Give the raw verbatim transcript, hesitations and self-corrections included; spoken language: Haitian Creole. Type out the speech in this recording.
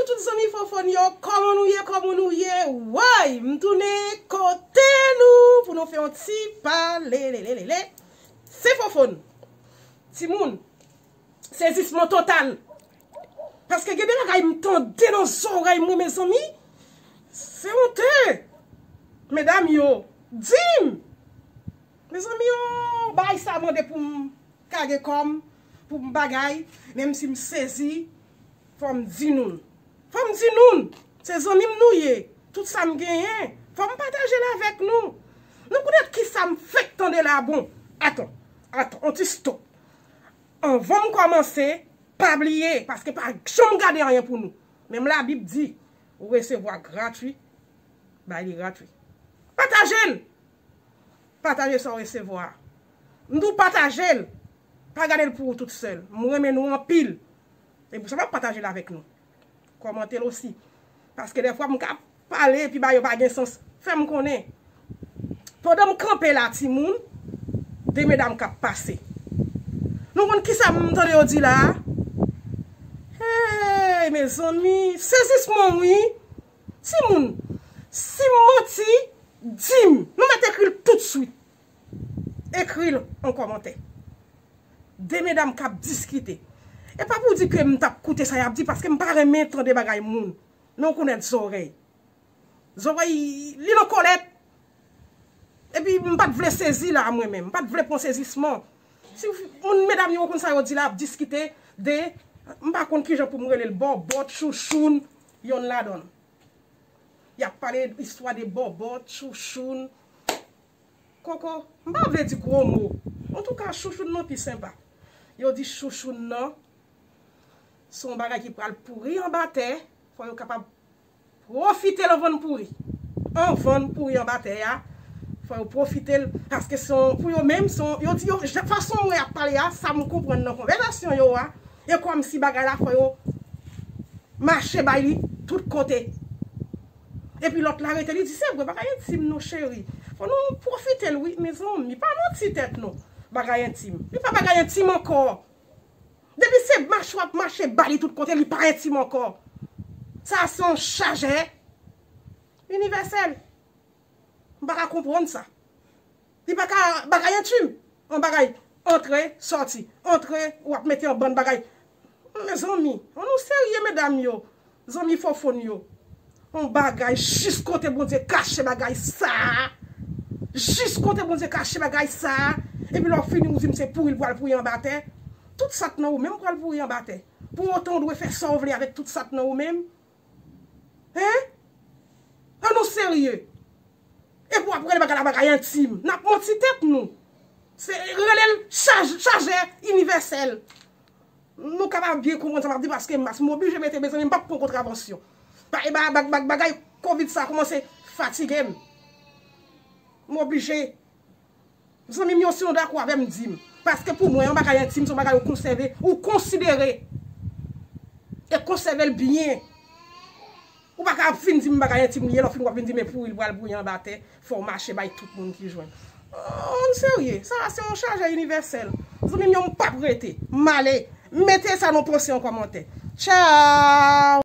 Tout zanmi Fofòn yo, kòman nou ye, kòman nou ye? Woy, m tounen kote nou pou nou fè yon ti pale, le, le, le, le. Se Fofòn. Timoun, sezisman total. Paske gen de bagay m tande nan zòrèy mwen, mezanmi. Se onte. Medam yo, di m. Mezanmi, yon bagay sa mande pou m kage kò m, pou m bagay, menm si m sezi, fò m di nou. Fò m di nou, se zanmi m nou ye. Tout sa m genyen, fò m pataje l avèk nou. Nou konnen ki sa m fèk tande la, bon. Atann, atann, on ti stop. Anvan m kòmanse, pa bliye, paske pa janm gade anyen pou nou. Menm Labib di, ou resevwa gratwi, bay li gratwi. Pataje l! Pataje sa w resevwa a. M di w pataje l. Pa gade l pou ou tout sèl. M renmen nou anpil. E pou sa m ap pataje l avèk nou. Kòmante l osi. Paske dèfwa m ka pale epi bagay yo pa gen sans. Fè m konnen. Pandan m kanpe la, timoun, de medam k ap pase. Nou konn kisa m tande yo di la a? Hey, mezanmi, sezisman wi. Timoun, si m manti, di m. Nou mèt ekri l toutswit. Ekri l an kòmantè. De medam k ap diskite. E pa pou di ke m t ap koute sa y ap di, paske m pa renmen tande bagay moun. Non, kounèt zòrèy. Zòrèy, li nan kòlèt. Epi m pa t vle sezi la mwen menm. M pa t vle pran sezisman. Si moun medam yo konn sa yo di la, ap diskite de, m pa konn kijan pou m rele l, bòbòt, chouchoun, yonn ladan l. Y ap pale istwa de bòbòt, chouchoun, koko. M pa vle di gwo mo. Antouka, chouchoun nan pi senpa. Yo di chouchoun nan se yon bagay ki pral pouri anba tè. Fò yo kapab pwofite l anvan l pouri. Anvan l pouri anba tè a, fò yo pwofite l. Paske se yon, pou yo menm, se yon, yo di yo, jan, fason mwen ap pale a, sa m konprann nan konvèsasyon yo a, e kòmsi bagay la fò yo mache bay li tout kote. Epi lòt la rete, li di, se vre, bagay entim non, cheri. Fò nou pwofite l, wi, mezanmi, pa manti tèt nou. Bagay entim. Li pa bagay entim ankò. Depi se mache w ap mache bay li tout kote, li pa entim ankò. Sa se yon chajè inivèsèl. M pa ka konprann sa. Li pa ka bagay entim. Yon bagay antre, sòti, antre, w ap mete yon bann bagay. Mezanmi, ann nou serye, medam yo, zanmi Fofòn yo. Yon bagay jis kote Bondye kache bagay sa a. Jis kote Bondye kache bagay sa a. Epi lè w fini, ou di m se pouri l pral pouri anba tè. Tout sa k nan ou menm pral pouri anba tè. Pou otan ou dwe fè sa w vle avèk tout sa k nan ou menm. Hein? Ann nou serye. Epi w ap rele bagay la bagay entim. N ap manti tèt nou. Se rele l chaj-, chajè inivèsèl. Nou kapab byen konprann sa m ap di paske m, m oblije mete, mezanmi, m p ap pran kontravansyon. Ba-, e ba-, ba-, ba-, bagay kovid sa a kòmanse fatige m. M oblije. Zanmi m yo, si nou dakò avè m, di m. Paske pou mwen, yon bagay entim, se yon bagay ou konsève, ou konsidere. E konsève l byen. Ou pa ka ap vin di m bagay entim li ye, lè w fin w ap vin di m e pouri l pral pouri anba tè, fò w mache bay tout moun ki jwenn. Ann serye, sa a se yon chajè inivèsèl. Zanmi m yo, m p ap rete. M ale. Mete sa nan panse an kòmantè. Tchaw!